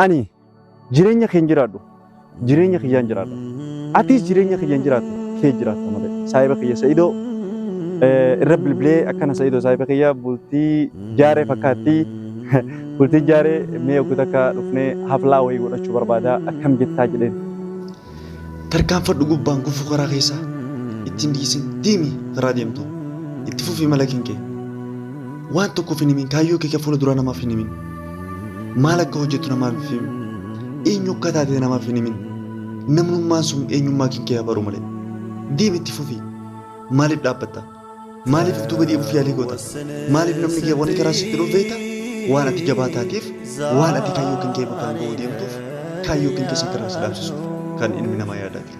Ani jireenya kee hin jiraadhu. Jireenya kiyyaan jiraadha. Atis jireenya kiyya hin jiraattu, kee jiraatta malee. Saahiba kiyya Sa'idoo irra bilbilee akkana Sa'idoo saahiba kiyya bultii jaaree fakkaatti. Bultii jaaree mee oggu takka dhufnee haflaa wayii godhachuu barbaada akkam jettaa jedheen. Tarkaanfadhu gubbaan gufuu karaa keessaa ittiin dhiisin deemi karaa deemtu itti fufi mala kinkee waan tokkoof hin himin kaayyoo kee fuula duraa namaaf hin himin maal akka hojjettu namaaf hin himin eenyu akka taate namaaf hin himin namnummaan sun eenyummaa kinkee haa baru malee deemi itti fufi maaliif dhaabbatta maaliif of duuba deebi'uuf yaalii goota maaliif namni kee wanni karaa sitti dhufu beekta waan ati jabaa taateef waan ati kaayyoo kinkee bakkaan ga'uu deemtuuf kaayyoo kinkee san karaa si dhaabsisuuf kan ilmi namaa yaadaa jiru.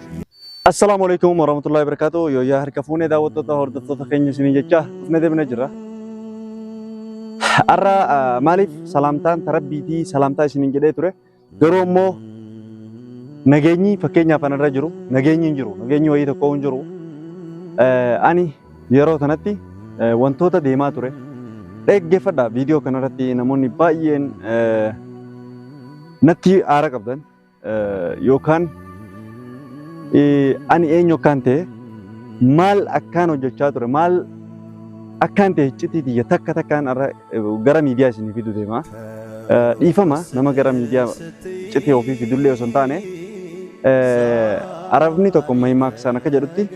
Assalaamu alaikum warahmatullahi wabarakatuh. Yooyyaa harka fuunee daawwattoota hordoftoota keenya isinii jecha dhufnee deebinee jirra. Har'a maaliif salaamtaan tarabbiitii salaamtaa isiniin jedhee ture. Garuu immoo nageenyi fakkeenyaaf anarra jiru nageenyi hin jiru nageenyi wayii tokko hin jiru. Ani yeroo kanatti wantoota deemaa ture dhaggeeffadha viidiyoo kanarratti namoonni baay'een natti aara qabdan yookaan ani eenyu akkaan ta'e maal akkaan hojjechaa ture maal akkaan ta'e iccitii tiyya takka takkaan irra gara miidiyaa isinii fidu deema. Dhiifama nama gara miidiyaa iccitii ofii fidullee osoo hin taane arabni tokko maymaaksaan akka jedhutti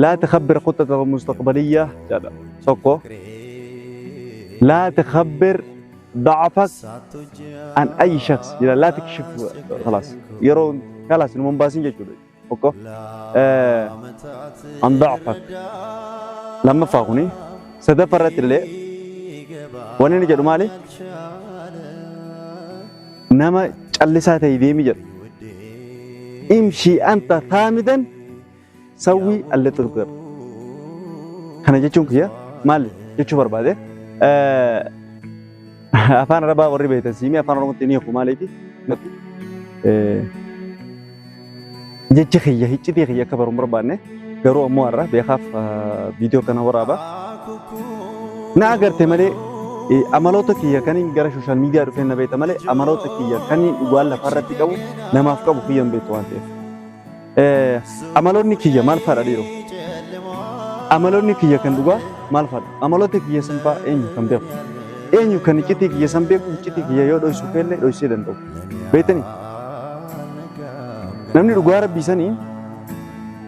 laa takhabbir khuttata mustaqbaliyya jedha tokko laa takhabbir ضعفك عن أي شخص لا تكشف خلاص yeroo خلاص nu baasin jechuudha tokko عن ضعفك lammaffaa kuni sadaffaa irratti illee wanni inni jedhu maali nama callisaa ta'e deemi jedhu امشي أنت صامتا سوي اللي تقدر kana jechuun kiyya maali jechuu barbaade afaan arabaa warri beektan siimii afaan oromootti ni hiiku maaliifi jechi kiyya hiccitii kiyya akka baruun barbaanne garuu ammoo har'a beekaaf viidiyoo kana waraaba. Na agarte malee amaloota kiyya kaniin gara social media dhufee na beekta malee amaloota kiyya kaniin dhugaan lafarratti qabu namaaf qabu kiyya hin beektu waan ta'eef. Amaloonni kiyya maal fa'aadha dhiiroo? Amaloonni kiyya kan dhugaa maal fa'aadha? Amaloota kiyya san fa'aa eenyu kan beeku? Eenyu kan iccitii kiyya san beeku iccitii kiyya yoo dhoysu feellee dhoysee danda'u? Beektanii? Namni dhugaa rabbii sanii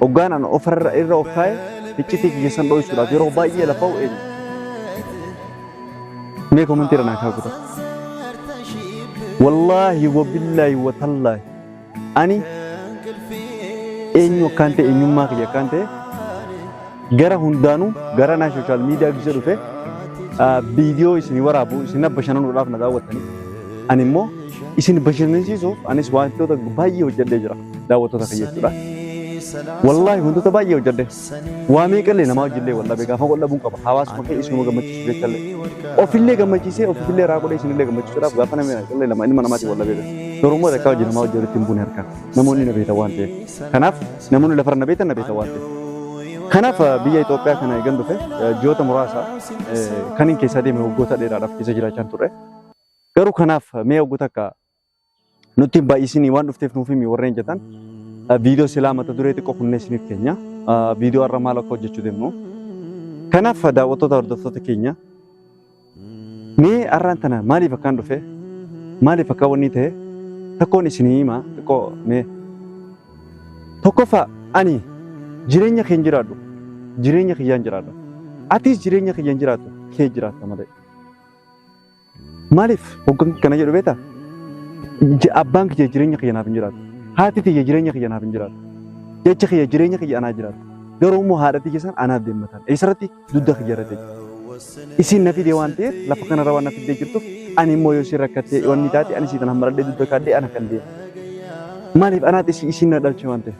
hoggaan an ofirra irra of kaa'e iccitii kiyya san dhoysuudhaaf yeroo baay'ee lafa'u eenyu? Mee comment irra naa kaa'u. Wallaahi wabillaahi watallaahi ani eenyu akkaan ta'e eenyummaa kiyya akkaan ta'e gara hundaanuu gara naa social media gisa dhufe viidiyoo isin waraabu isin bashannanuudhaaf na daawwattanii ani immoo isin bashannansiisuuf anis wantoota baay'ee hojjedhee jira daawwattoota kiyya jechuudha. Wallaahi wantoota baay'ee hojjedhe waa meeqallee namaa hojjellee wallaahi gaafa wal qaba hawaasuma kee isinuma gammachiisu jechallee ofillee gammachiisee ofillee raaqodhee isinillee gammachiisuudhaaf gaafa namni qallee lama ilma namaatiin wallaahi beeka. Garuu immoo takkaa hojii namaa hojjetutti hin buune harkaa namoonni na beektan waan ta'eef. Kanaaf namoonni lafarra na beektan na beektan waan ta'eef. Kanaaf biyya Itoophiyaa kana eegan dhufe ji'oota muraasa kan hin keessa deeme waggoota dheeraadhaaf keessa jiraachaa turre. Garuu kanaaf mee waggoota akka nutti hin baay'isinii waan dhufteef nuuf himi warreen jettan viidiyoo silaa mata duree xiqqoo kunneen isiniif keenya viidiyoo har'a maal akka hojjechuu deemnu. Kanaaf daawwattoota hordoftoota keenya mee har'aan tana maaliif akkaan dhufe maaliif akka wanni ta'e takkoon isinii hima xiqqoo mee tokkoffaa ani jireenya kee hin jiraadhu jireenya kiyyaan jiraadha. Atis jireenya kiyya hin jiraattu kee jiraatta malee. Maaliif hoggan kana jedhu beektaa? Abbaan kiyya jireenya kiyya naaf hin jiraatu. Haati tiyya jireenya kiyya naaf hin jiraatu. Jecha kiyya jireenya kiyya anaa jiraatu. Garuu immoo haadha tiyya san anaaf deemmatan. Eessarratti dugda kiyya irratti jechuudha. Isiin na fide waan ta'eef lafa kanarra waan na fiddee jirtuuf ani immoo yoo isiin rakkattee wanni taate ani isii tana maradhee dugda kaadhee ana kan deemu. Maaliif anaatti isiin na dhalche waan ta'eef.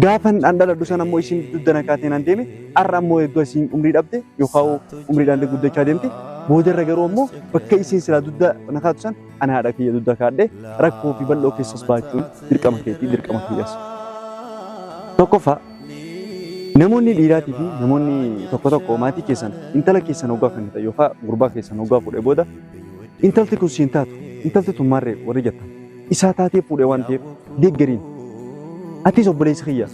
Gaafan an dhaladhu sana immoo isiin dugda na kaatee naan deeme har'a immoo eeguu isiin umrii dhabde yookaan umriidhaan guddachaa deemte boodarra garuu immoo bakka isiin silaa dugda na kaatu san ana haadha kiyya dugda kaadhee rakkoo fi bal'oo keessas baachuun dirqama keetii dirqama kiyyaas. Tokkoffaa namoonni dhiiraatii fi namoonni tokko tokko maatii keessan intala keessan hoggaa kan ta'e yookaan gurbaa keessan hoggaa fuudhee booda intalti kun siin taatu Intalti tun maarree warri jettan isaa taatee fuudhee waan ta'eef deeggariin. Atis obboleessi kiyya.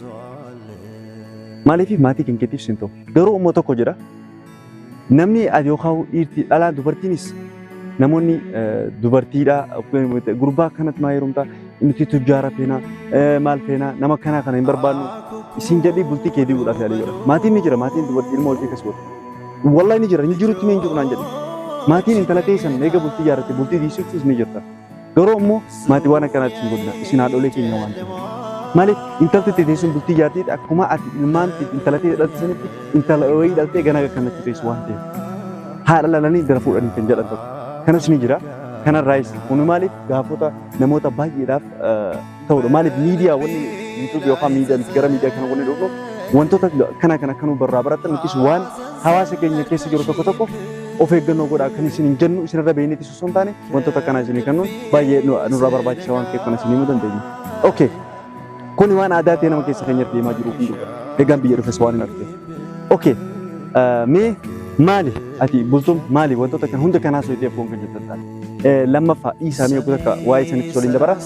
Maaliif maatii kan keetiif sin ta'u. Garuu immoo tokko jira. Namni ati yookaan dhiirti dhalaan dubartiinis namoonni dubartiidha gurbaa akkanatti maa heerumtaa nuti tujjaara feenaa maal feenaa nama akkanaa kana hin barbaannu isin jedhii bultii kee diiguudhaaf yaalii godha. Maatiin ni jira, maatiin dubartii ilma hojii akkas godha. Wallahi ni jira, ni jirutti mee hin jiru naan jedhe. Maatiin intala teessan eega bultii ijaarratte bultii diisiftus ni jirta. Garuu ammoo maatii waan akkanaatti isin godhina isin haadholee keenya waan ta'eef. Maaliif intalti tee teessuun bultii ijaarteeti akkuma ati ilmaan intala tee dhalte sanitti intala wayii dhaltee gana akkanatti teessu waan ta'eef. Haadha lalanii intala fuudhanii kan jedhan tokko. Kanas ni jira. Kanarraayis kun maaliif gaafota namoota baay'eedhaaf ta'udha. Maaliif miidiyaa wanni YouTube yookaan miidiyaa nuti gara miidiyaa kana wanni dhufnu wantoota kana kan akka nu barraa baratan nutis waan hawaasa keenya keessa jiru tokko tokko of eeggannoo godhaa kan isin hin jennu isinirra beeknetti osoo hin taane wantoota akkanaa isinii kennuun baay'ee nurraa barbaachisa waan ta'eef kana isin himuu dandeenya. Okay. Kuni waan aadaa ta'e nama keessa keenyatti deemaa jiru kun dhuga. Egaan biyya dhufes waan hin argee. Okay. Mee maali ati bultuun maali wantoota kan hunda kanaa soitee afgoon kan jettan taate. Lammaffaa dhiisaa mee takka waa'ee sanitti waliin dabara.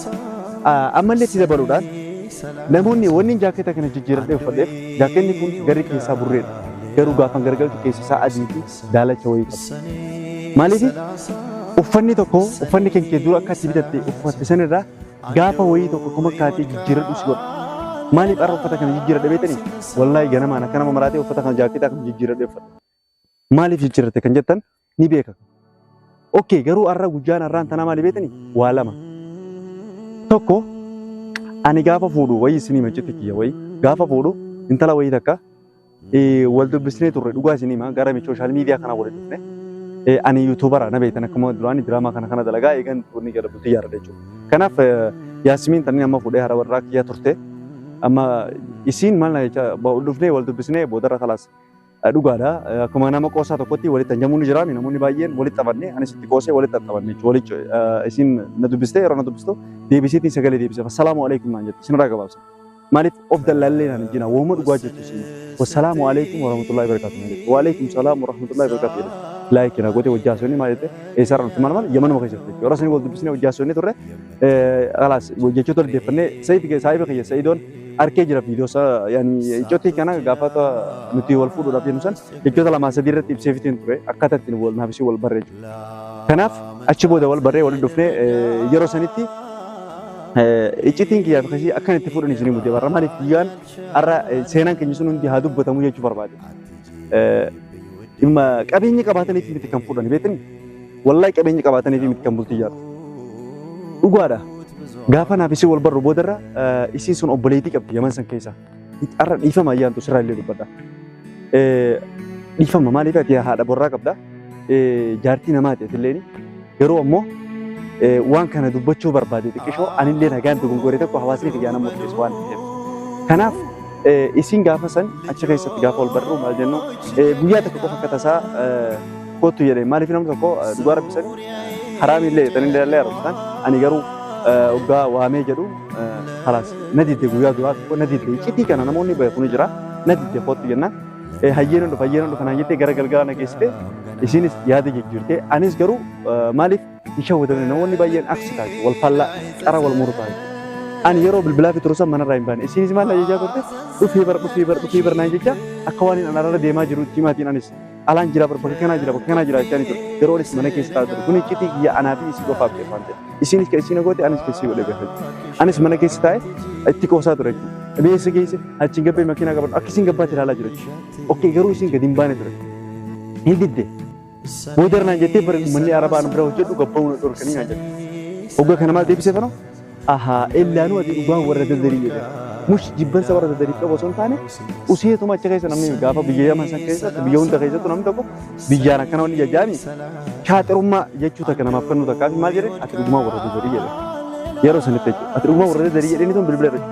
Ammallee itti dabaluudhaan namoonni wanni jaaketa kana jijjiiradhee uffadheef jaakenni kun garri keessaa burreedha. Garuu gaafan gargalchu keessa isaa adii fi daalacha wayii qaba. Maaliif uffanni tokko uffanni kan kee dura akka itti bitatte uffatte sanirraa gaafa wayii tokko akkuma kaatee jijjiiradhu si godha. Maaliif har'a uffata kana jijjiiradhe beektanii? Wallaahi ganamaan akka nama maraatee uffata kana jaaketaa kana jijjiiradhee uffadhe. Maaliif jijjiirratte kan jettan ni beeka. Okay, garuu har'a guyyaan har'aan tanaa maali beektanii? Waa lama. Tokko ani gaafa fuudhu wayii isinii macitti kiyya wayii gaafa fuudhu intala wayii takka wal dubbisnee turre, dhugaa isinii hima, gara social media kana waliin dhufne. Ani YouTubera na beektan, akkuma duraanii diraamaa kana kana dalagaa eegan wanni gara bultii ijaarradhe jechuudha. Kanaaf Yaasmiin tanni amma fuudhee hara warraa kiyya turte. Amma isiin maal na jecha dhufnee wal dubbisnee boodarra kalaas dhugaadha. Akkuma nama qoosaa tokkotti walitti hanjamuun ni jira. Namoonni baay'een walitti taphanne, anis itti qoosee walitti taphanne jechuudha. Walitti isiin na dubbistee yeroo na dubbistu deebiseetiin sagalee deebiseef. Assalaamu alaikum naan jette, isinirraa gabaabsa. Maaliif of dallaallee naan hin jina wooma dhugaa jirtu isin. Wassalaamu alaikum warahmatullahi wabarakatuh naan jette. Waalaikum salaam warahmatullahi wabarakatuh jedhe. Like na goote wajjaa sonni maal jette, eessarra dhufte, maal maal Yamanuma keessatti jechuudha. Yeroo sanii wal dubbisnee wajjaa sonni turre kalaas jechoota deeffannee Sa'iid saahiba kiyya Sa'iidoon arkee jira viidiyoo isaa yaani iccotii kana gaafata nuti wal fuudhuudhaaf jennu san jechoota lamaa sadii irratti ibseefitiin ture akkaataa ittiin wal naaf isii wal barree jechuudha. Kanaaf achi booda wal barree walitti dhufnee yeroo sanitti iccitiin kiyyaa fi kasii akkan itti fuudhan isinii mudee barra, maaliif guyyaan har'a seenaan keenya sun hundi haa dubbatamu jechuu barbaade. Dhimma qabeenya qabaataniif miti kan fuudhan beektanii, wallahi qabeenya qabaataniif miti kan bultii ijaartu. Dhugaadha. Gaafa naaf isin wal barru boodarra isiin sun obboleettii qabdi Yaman san keessa. Har'a dhiifama ayyaantu sirraa illee dubbadha. Dhiifama, maaliif ati haadha borraa qabda, jaartii namaati ati illeen, garuu ammoo waan kana dubbachuu barbaade xiqqishoo anillee nagaan dogongoree tokko hawaasni kiyyaa nama murteessu waan ta'eef. Kanaaf isiin gaafa san achi keessatti gaafa wal barru maal jennu guyyaa tokko qofa akka tasaa kottu jedhee, maaliif namni tokko dhugaa rabbisanii haraamillee tanillee illee arrabsan, ani garuu waggaa waamee jedhu kalaas na didde, guyyaa duraa tokko na didde. Iccitii kana namoonni beeku ni jira, na didde. Kottu jennaan hayyeen dhufa, hayyeen dhufa naan jettee gara galgalaa na geessite. Isiinis yaada jijjiirte, anis garuu maaliif hin shawwatamne, namoonni baay'een aksi taate wal faallaa qara wal muru taate. Ani yeroo bilbilaa fi turusan manarraa hin baane, isiinis maal na jechaa turte, dhufee bar, dhufee bar, dhufee bar naan jecha, akka waan hin alaarra deemaa jiru itti himaatiin anis alaan jira bar, bakka kanaa jira, bakka kanaa jira jechaa ni ture, yeroo anis mana keessa taa'aa ture. Kun iccitii kiyya anaa fi isii qofaaf ta'e waan ta'eef, isiinis kan isiin goote anis kan isii godhe beekaa, anis mana keessa taa'e itti qoosaa ture jechuudha. Beessa geesse achiin gabbee makiinaa qabadhu akka isiin gabbaatti ilaalaa jira jechuudha. Okay, garuu isiin gadi hin baane ture. Hin didde. Booda naan jettee bara manni arabaa bira hojjedhu gabba'uu na dhorkanii naan jette. Hoggaa kana maal deebisee fanoo? Ahaa, ellaanuu ati dhugaa warra daldarii jedhe. Mush jibbansa warra daldarii qabu osoo hin taane useetuma achi keessa namni gaafa biyya Yaman san keessatti biyya hunda keessattuu namni tokko biyyaan akkana wanni jajjaami shaaxirummaa jechuu takka namaaf kennuu takkaa fi maal jedhe, ati dhugumaa warra daldarii jedhe. Yeroo sanitti jechuudha. Ati dhugumaa warra daldarii jedhanii tun bilbila irra.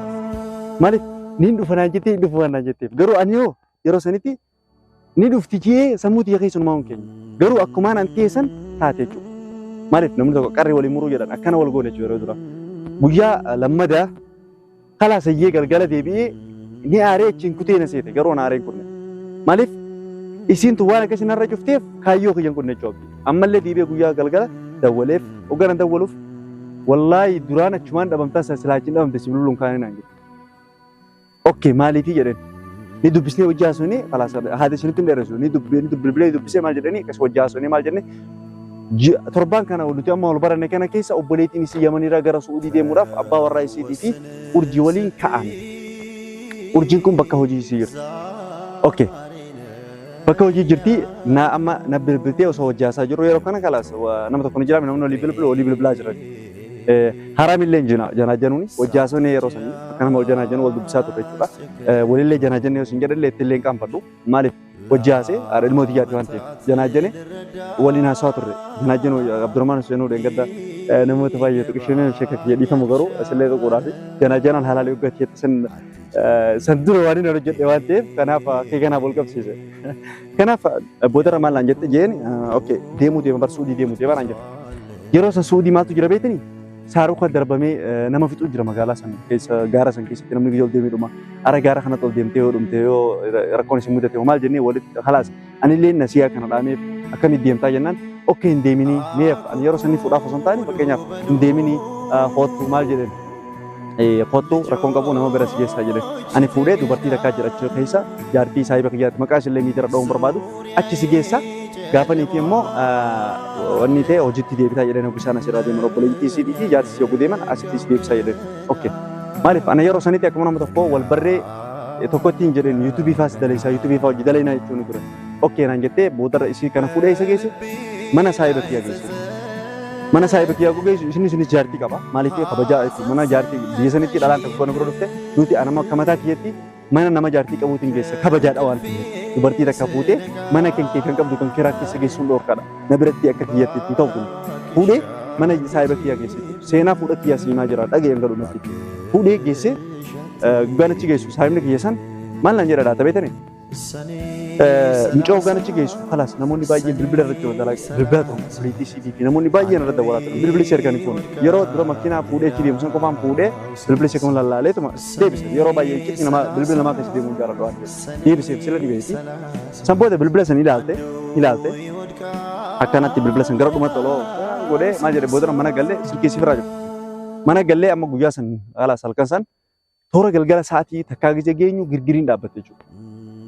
Maaliif niin dhufa naan jettee, hin dhufu naan jetteef, garuu ani hoo yeroo sanitti ni dhufti jee sammuu tiyya keessumaa hin keenya. Garuu akkumaan an teessan taate jechuudha. Maaliif namni tokko qarree waliin muruu jedhan akkana wal goone jechuudha yeroo dura. Guyyaa lammadaa kalaas iyyee galgala deebi'ee ni aaree achiin kutee na seete, garuu ana aaree hin kunne. Maaliif isiin tun waan akkasii narra cufteef kaayyoo kiyya hin kunne jechuudha. Ammallee deebi'ee guyyaa galgala Dawwaleef hogganan dawwaluuf wallaahi duraan achumaan dhabamtaa silaa achiin dhabamte si bilbiluun kaanii naan jedhe. Okay, maaliifii jedheen. Ni dubbisnee hojii haasofnee khalaas, haati isinitti hin dheeressu, ni bilbilee dubbisee maal jedhanii akkas hojii haasofnee maal jennee, torbaan kana nuti amma wal baranne kana keessa obboleettiin isii Yamanirraa gara Su'uudii deemuudhaaf abbaa warraa isiitii fi Urjii waliin ka'an. Urjiin kun bakka hojii isii jirti. Okay. Bakka hojii jirti, na amma na bilbiltee osoo hojii haasaa jiru yeroo kana kalaas nama tokko ni jira, namni olii bilbilu olii bilbilaa jira. Haramillee hin jira janaa januuni hojii haasofne yeroo sanii akka nama janaa janu wal dubbisaa turre jechuudha. Walillee janaa jennee osoo hin jedhallee ittillee hin qaanfadhu. Maaliif hojii haasee haadha ilmoo xiyyaati waan ta'eef janaa jenne waliin haasawaa turre. Janaa jenu Abdurrahmaan Hussein Dheengadda namoota baay'eetu isheen sheeka kiyya dhiifamu garuu asillee tuquudhaaf janaa janaan haalaalee hoggaatti san san dura waan inni hojjedhe waan ta'eef kanaaf kee kanaaf wal qabsiise. Kanaaf boodarra maal naan jette jeen, okay, deemuu deema bar, Suudii deemuu deema naan jette. Yeroo san Suudii maaltu jira beektanii? Saaruka darbamee nama fixuu jira magaalaa san keessa, gaara san keessatti namni biyya ol deemee dhuma. Ara gaara kanatti ol deemtee yoo dhumte, yoo rakkoon isin mudate maal jennee walitti khalaas anillee nasiyaa kana dhaameef, akkamitti deemtaa jennaan, okay, hin deeminii meef ani yeroo sanii fuudhaaf osoo hin taane fakkeenyaaf hin deeminii koottu maal jedheen, kottu, rakkoon qabu, nama bira si geessaa jedhe. Ani fuudhee dubartii takkaa jira achi keessa, jaartii saahiba kiyyaatti, maqaa isillee miidira dha'uun barbaadu, achi si geessa gaafanii fi immoo wanni ta'e hojiitti deebitaa jedheen. Hoggu isaan asirraa deeman, obboleettii isiitii fi jaarsi si hoggu deeman asitti si deebisaa jedheen. Okay. Maaliif ana yeroo sanitti akkuma nama tokko wal barree tokkotti hin jedheen, yuutuubii faas daleessaa, yuutuubii faa hojii dalaynaa jechuun ture. Okay naan jettee boodarra isii kana fuudhee isa geesse, mana saahiba kiyya geesse. Mana saahiba kiyyaa geessu isin isinis jaartii qaba. Maaliif kabajaa jechuudha. Mana jaartii biyya sanitti dhalaan tokko kana bira dhufte nuti anama akka mataa kiyyatti mana nama jaartii qabuutiin geessa, kabajaadha waan ta'eef. Dubartii takka fuutee mana kan kee kan qabdu kan kiraa keessa geessuun dhoorkaadha. Na biratti akka kiyyatti ittiin ta'u kun fuudhee mana saahiba kiyyaa geesse. Seenaa fuudha kiyyaa siimaa jira, dhaga'een gadhumatti. Fuudhee geesse, gugaan achi geessu saahibni kiyya san maal naan jedha laata beetanii? Mucaa hoggaan achi geessu khalaas namoonni baay'een bilbila irratti dalagaa bilbila ta'u obboleettii isiitii fi namoonni baay'een irratti dawwalaa turan, bilbila ishee arganii fuune. Yeroo dura makiinaa fuudhee achi deemu san qofaan fuudhee bilbila ishee kan lallaaleetuma deebise. Yeroo baay'ee iccitti nama bilbila namaa keessa deemuu jaalladhu waan ta'eef deebiseef sila dhibeeti. San booda bilbila san ilaalte ilaalte akkanatti bilbila san gara dhumatti oloo godhee maal jedhe, booda mana galle silkii si biraa jiru. Mana gallee amma guyyaa san khalaas halkan san toora galgala sa'aatii takkaa gisee geenyu girgiriin dhaabbatte jechuudha.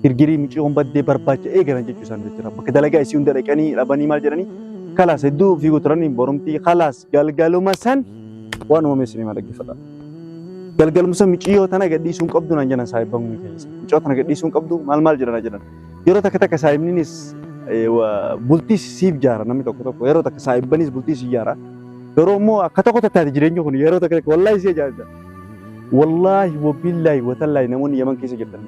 Girgirii mucayyoon baddee barbaacha eegalan jechuu isaan jechuudha. Bakka dalagaa isii hunda dhaqanii dhabanii maal jedhanii kalaas hedduu fiiguu turanii borumtii kalaas galgaluma san waan uumame isin himaa, dhaggeeffadha. Galgaluma san mucayyoo tana gadhiisuu hin qabdu naan jedhan saahibban kun keessa. Mucayyoo tana gadhiisuu hin qabdu maal maal jedhan jedhan. Yeroo takka takka saahibninis bultii siif jaara, namni tokko tokko yeroo takka saahibbanis bultii siif jaara. Yeroo immoo akka tokko tattaati jireenyi kun yeroo takka takka wallaahi si ajaa'iba. Wallaahi wabillaahi watallaahi, namoonni Yaman keessa jirtan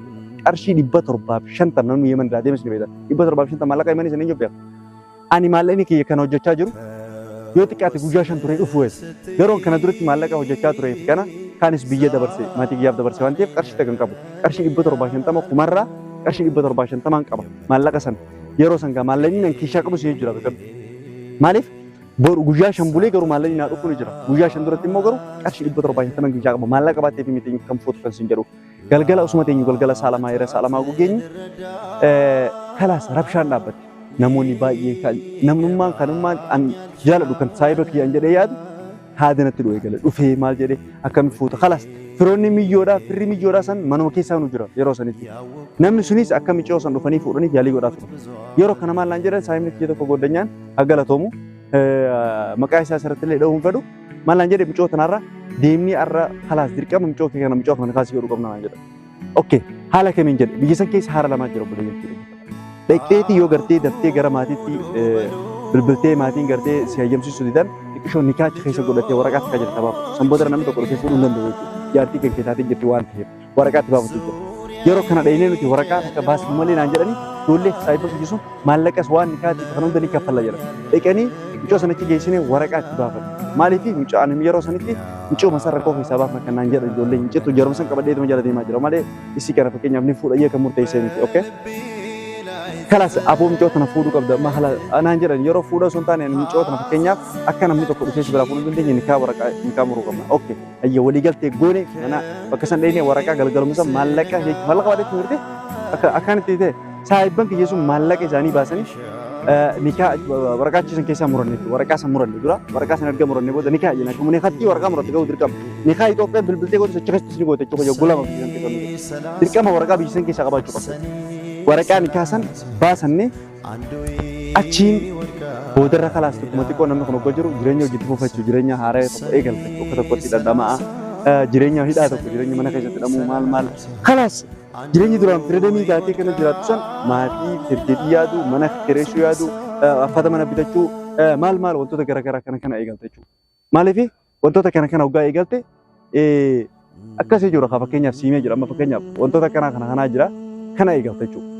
qarshii 750 namni Yaman irraa deemes ni beektan. 750 maallaqa Yamanii sana eenyu beeka? Ani maallaqni kiyya kana hojjechaa jiru yoo xiqqaate guyyaa 5 turee dhufu weessa. Garuu kana duratti maallaqa hojjechaa turee fi kana kaanis biyya dabarse, maatii kiyyaaf dabarse waan ta'eef qarshii takka hin qabu. Qarshii 750 kumarraa qarshii 750 qaba maallaqa sana. Yeroo san gaa maallaqni nan kiishaa qabu si jira beekadhu. Maaliif boru guyyaa 5 bulee garuu maallaqni naa dhufu ni jira. Guyyaa 5 duratti immoo garuu qarshii 750 kiishaa qaba. Maallaqa baatee fi miti kan fuutu kan siin jedhu. Galgala osuma teenyu galgala sa'a 2 yeroo sa'a 2 geenyu kalaas rabshaan dhaabbate. Namoonni baay'een kan namnummaan kanummaan an jaaladhu kan saahiba kiyyaan jedhee yaadu haada natti dhu'ee gale dhufee maal jedhee akkami fuuta, kalaas firoonni miyyoodhaa firri miyyoodhaa san manuma keessaa nu jira yeroo sanitti. Namni sunis akka micoo san dhufanii fuudhaniif yaalii godhaa ture. Yeroo kana maal naan jedhan, saahibni kiyya tokko goddanyaan haa galatoomu, maqaa isaa asirratti illee dha'uun fedhu, maal naan jedhe, micoo tanarra deemnii arra kalaas dirqama micoo kee kana micoo kana kaasii godhuu qabna naan jedhan. Okay, haala kamiin jedhe, biyya san keessa haala lamaa jira obboleeyyan jechuudha. Dhaqxeetii yoo gartee daftee gara maatiitti bilbiltee maatiin gartee si hayyamsiisuu didan, xiqqishoo nikaa achi keessa godhatee waraqaa takka jirta baafatu. San booda namni tokko dhufee fuudhuu hin danda'u jechuudha. Jaartii kan kee taatee jirti waan ta'eef waraqaa itti baafatu jira. Yeroo kana dhaynee nuti waraqaa takka baasnu malee naan jedhanii ijoollee saayiba kiyya sun maallaqas waan nikaatiif kan hunda ni kaffalla jedhan. Dhaqanii mucoo sanitti geessinee waraqaa itti baafatu. Maaliif mucoo ani yeroo sanitti mucoo masaa rakkoo keessaa baafna kan naan jedhan ijoollee hin citu, yeroo san qabadheetuma jala deemaa jira malee isii kana fakkeenyaaf ni fuudha iyyee kan murteessee miti. Okay? Kalaas aboo mucoo tana fuudhuu qabda mahala naan jedhan, yeroo fuudha osoo hin taane ani mucoo tana fakkeenyaaf akka namni tokko dhufee si biraa fuudhuu hin dandeenye nikaa waraqaa nikaa muruu qabna. Okay. Ayya waliigaltee goone, mana bakka san dheenee waraqaa galgaluma san maallaqa maallaqa baadhee turte akka akkaan itti ta'e saahibban kiyya sun maallaqa isaanii baasanii Nikaa waraqaa achiisan keessaa muranne jechuudha. Waraqaa san muranne dura waraqaa san erga muranne booda nikaa jenna. Akkuma nikaatti waraqaa muratte ga'u dirqama. Nikaa Itoophiyaa bilbiltee gootu achi keessatti ni goote jechuudha. Yogguu lama biyya san keessa dirqama waraqaa biyya san keessaa qabaachuu qabda. Waraqaa nikaa san baasannee achiin boodarra kalaas tokkuma xiqqoo namni kun hoggaa jiru jireenya hojiitti fufachuu, jireenya haaraa tokko eegalta tokko tokkotti dhandhama'a. Jireenya hidhaa tokko, jireenya mana keessatti hidhamuu maal maal kalaas jireenyi duraan freedomii taatee kana jiraattu san maatii firteetii yaadu, mana kireessuu yaadu, uffata mana bitachuu, maal maal wantoota garaagaraa kana kana eegalte jechuudha. Maaliif wantoota kana kana hoggaa eegalte akkasii jiru fakkeenyaaf siimee jira, amma fakkeenyaaf wantoota kana kana kanaa jira kana eegalte jechuudha.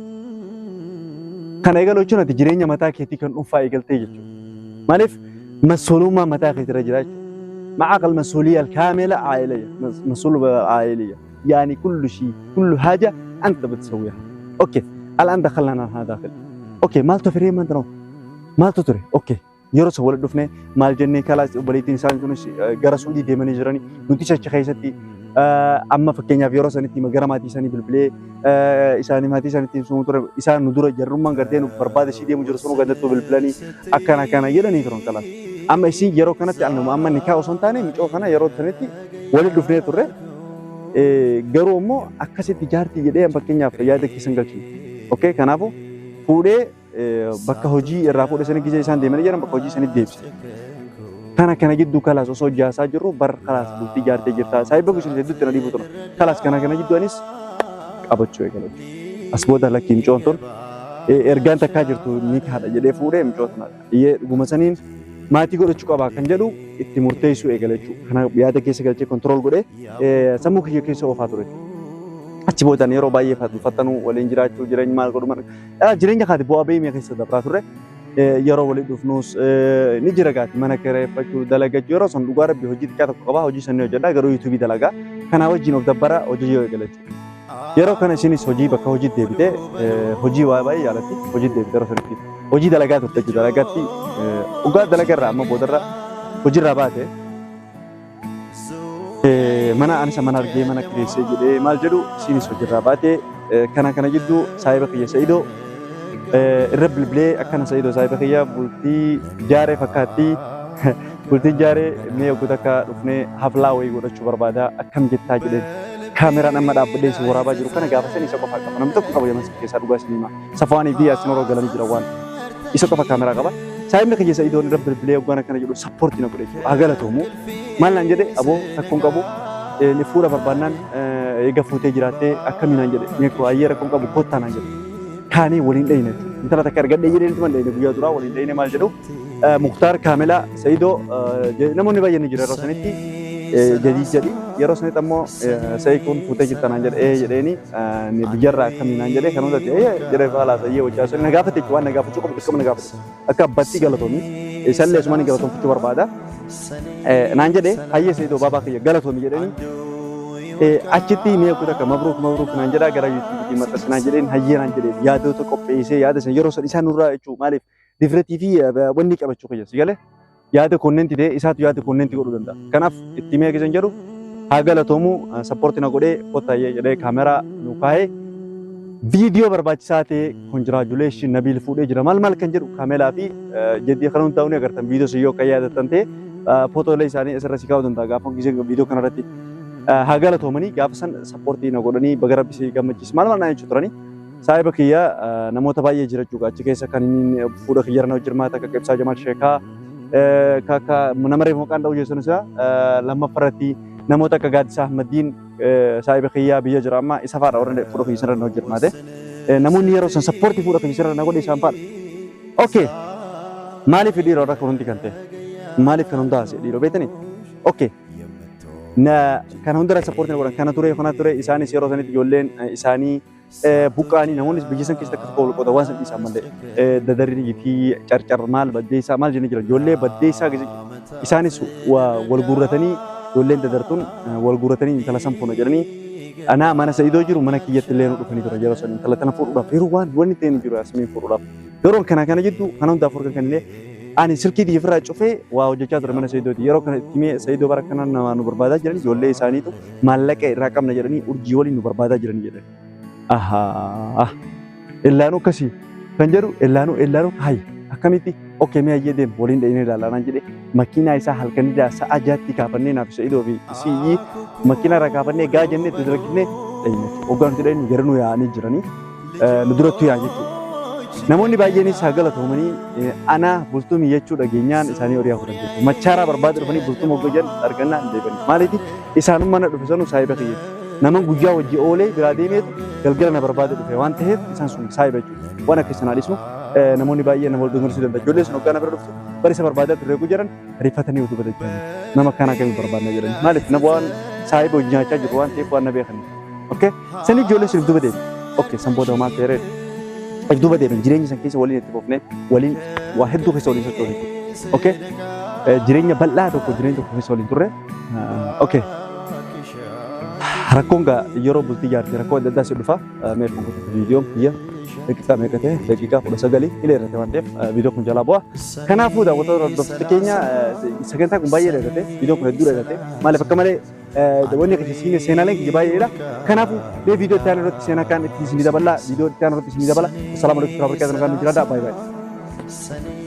Kana eegaluu jechuun ati jireenya mataa keetii kan dhuunfaa eegaltee jechuudha. Maaliif mas'uulummaa mataa keetirra jira jechuudha. معك المسؤولية الكاملة عائلية، مسؤولية عائلية، يعني كل شيء كل حاجة أنت بتسويها. okay الآن دخلنا هذا داخل. okay maaltu firee maal maaltu ture? Okay yeroo isa walitti dhufne maal jennee kalaas obboleettiin isaanii kunis gara Suudii deemanii jiranii, nuti achi keessatti amma fakkeenyaaf yeroo sanitti gara maatii isaanii bilbilee isaanii maatii isaaniitti sun ture isaan nu dura jarrummaan gartee nu barbaada ishii deemu jiru sunu gandattuu bilbilanii akkana akkana jedhanii turan kalaas. Amma isin yeroo kanatti amma nikaa osoo hin taane micoo kana yeroo sanitti walitti dhufnee turre, garuu immoo akkasitti jaartii jedhee fakkeenyaaf yaada keessan galchine. Okay kanaafuu fuudhee bakka hojii irraa fuudhee sanii gizee isaan deemanii jiran bakka hojii sanii deebise. Kana kana gidduu kalaas osoo jaasaa jirru bar kalaas bultii jaartee jirta. Saayiba kusin hedduutti na dhiibu tura. Kalaas kana kana gidduu anis qabachuu eegale. As booda lakkii micoon tun ergaan takkaa jirtu ni kaadha jedhee fuudhee micoo tana. Iyyee dhuguma saniin maatii godhachuu qaba kan jedhu itti murteessuu eegale jechuudha. Kana yaada keessa galchee control godhee sammuu kiyya keessa oofaa ture. Achi boodaan yeroo baay'ee fattanuu waliin jiraachuu, jireenya maal godhu jireenya kaati bu'aa bahii keessa dabraa turre. Yeroo waliin dhufnus ni jira gaati mana kireeffachuu, dalagachuu. Yeroo san dhugaa rabbi hojii xiqqaa tokko qaba, hojii san ni hojjedha, garuu YouTubeii dalagaa kanaa wajjin of dabbara hojii yoo eegale jechuudha. Yeroo kana isinis hojii bakka hojii deebitee hojii waa baay'ee jaalatti hojii deebitee yeroo sanitti hojii dalagaa turte jechuudha. Dalagaatti dhugaa dalagarraa amma boodarra hojiirraa baate mana anis mana argee mana kireessee jedhee maal jedhu isinis hojiirraa baate. Kana kana jidduu saahiba kiyya Sa'idoo irra bilbilee akkana Sa'idoo saahiba kiyya bultii jaaree fakkaatti bultii jaaree mee yogguu takka dhufnee haflaa wayii godhachuu barbaada akkam jettaa jedheen. Kaameraan amma dhaabbadhee si waraabaa jiru kana gaafa san isa qofa qaba, namni tokko qaba yaman keessaa dhugaa isin hima. Safaanii fi Yaasin Oroo galanii jira waan isa qofa kaameraa qaba. Saahibni kiyya Sa'idoon irra bilbilee yoggaan akkana jedhu supportii na godhe jechuudha. Haa galatoomu. Maal naan jedhe, aboo takkoon qabu ni fuudha barbaannaan eega fuutee jiraattee akkamii naan jedhe, mee ayyee rakkoon qabu kottaa naan jedhe. Kaanee waliin dhayine jechuudha. Intala takka argadhee jedhee nuti dhayine guyyaa duraa waliin dhayine maal jedhu Muktaar, Kaamelaa, Sa'idoo namoonni baay'een ni jira yeroo sanitti jedii jedhi yeroo sanitti ammoo Sa'ii kun fuutee jirta naan jedhe ee jedheeni biyyarraa akkamii naan jedhe kan hundatti ee jedhee faalaa sayyee wajjaa sun na gaafate jechuudha. Waan na gaafachuu qabu dirqama na gaafate akka abbaatti galatoomi isallee asumaan galatoomfachuu barbaada naan jedhe. Hayyee Sa'idoo baabaa kiyya galatoomi jedheeni achitti mee takka mabruuk mabruuk naan jedhaa gara YouTubeiitiin maxxansinaa jedheen hayyee naan jedhee yaadota qopheessee yaada san yeroo san isaan nurraa jechuudha. Maaliif difretii fi wanni qabachuu kiyya si galee yaada contentii ta'e isaatu yaada contentii godhuu danda'a. Kanaaf itti mee keessan jedhu haa galatoomu supportii na godhee kottaayyee jedhee kaameraa nu kaa'ee viidiyoo barbaachisaa ta'e congratulation Nabiil fuudhee jira maal maal kan jedhu kaameraa fi jedhii kan hundaa'u ni agartan. Viidiyoo sun yoo akka yaadattan ta'e footoolee isaanii asirra si kaa'uu danda'a gaafa viidiyoo kanarratti. Haa galatoomanii gaafa san supportii na godhanii baga rabbi si gammachiise maal maal naan jechuu turanii. Saahiba kiyya namoota baay'ee jira jechuudha achi keessa kan inni fuudha kiyya irra jirmaata akka Ibsaa Jamaal Sheekaa akka nama reefu maqaan dha'u jechuun isaa lammaffaarratti namoota akka Gaaddisaa Ahmadiin saahiba kiyyaa biyya jira amma isa fa'aadha warra fuudha kiyya irra na jirmaate. Namoonni yeroo san supportii fuudha kiyya irra na godhe isaan fa'aadha. Okay maaliif dhiiroo rakkoo hundi kan ta'e maaliif kan hunda haasa'e dhiiroo beektanii? Okay na kana hundarra supportii na godhan kana ture isaanis yeroo sanitti ijoolleen isaanii buqqaanii namoonnis biyya san keessatti akka tokko wal qooda waan san dhiisan malee dadarii fi carcar maal baddeessaa maal jennee jira ijoollee baddeessaa isaanis wal guurratanii ijoolleen dadartuun wal guurratanii intala san fuuna jedhanii anaa mana Sa'idoo jiru mana kiyyatti illee nu dhufanii ture yeroo san intala tana fuudhuudhaaf yeroo waan wanni ta'e ni jiru Yaasmiin fuudhuudhaaf. Yeroo kana kana jidduu kana hundaaf warra kanneen ani silkii tiyya ofirraa cufee waa hojjechaa ture mana Sa'idooti. Yeroo kana itti mee Sa'idoo bara kana nama nu barbaadaa jiran ijoollee isaaniitu maallaqa irraa qabna jedhanii urjii waliin nu barbaadaa jiran jedhan. Ahaa. Illaanuu akkasii kan jedhu illaanuu illaanuu hayi. Akkamitti? Okay, mee hayyee deem, waliin dha'inee ilaalaa naan jedhe. Makiinaa isaa halkanirraa sa'a 6tti kaafannee naaf Sa'idoo fi isiyyii makiinaa irraa kaafannee gaa jennee itti dalagnee dhayine. Hoggaa nuti dhayinu gara nu yaa'anii jiranii nu durattu yaa'an jechuudha. Namoonni baay'eenis haa galatoomanii, ana bultumii jechuu dhageenyaan isaanii horii haa fudhan jechuudha. Machaaraa barbaada dhufanii bultuma hoggaa jedhan argannaa hin deebi'an. Maaliif isaanummaa na dhufe sanuu saahiba kiyya. Nama guyyaa wajji oolee biraa deemeetu galgala na barbaada dhufe waan ta'eef isaan sun saahiba jechuudha. Waan akka isin haadhisnu namoonni baay'een nama wal dogonsuu danda'a. Ijoolleen sun hoggaa na bira dhuftu bari isa barbaadaa turre jedhan rifatanii utuu bada jiran. Nama akkanaa akkamii barbaadna jedhan. Maaliif nama waan saahiba hojii nyaachaa jiru waan ta'eef waan na beekaniif. Okay? Sanii ijoolleen sun if duuba deebi. Okay, san booda maal ta'e? If duuba deebiin jireenya san keessa waliin itti fufnee waliin waa hedduu keessa waliin sochoone. Okay? Jireenya bal'aa tokko, jireenya tokko keessa waliin turre. Okay. Rakkoon gaa yeroo bultii jaartii rakkoo adda addaa si dhufa. Mee kun kutubu viidiyoon kiyya daqiiqaa meeqa ta'e? Daqiiqaa 19 ni dheerate waan ta'eef viidiyoo kun jalaa bu'a. Kanaafuu daawwattoota, hordoftoota keenya, sagantaa kun baay'ee dheerate, viidiyoon kun hedduu dheerate. Maaliif akka malee wanni akkasii seenaaleen kiyya baay'eedha. Kanaafuu mee viidiyoo itti aanu irratti seenaa kaan itti isinii dabala. Viidiyoo itti aanu irratti isinii dabala. Assalaamu alaikum warahmatullahi wabarakatuh. Kan nu jiraadha. Baay'ee baay'ee.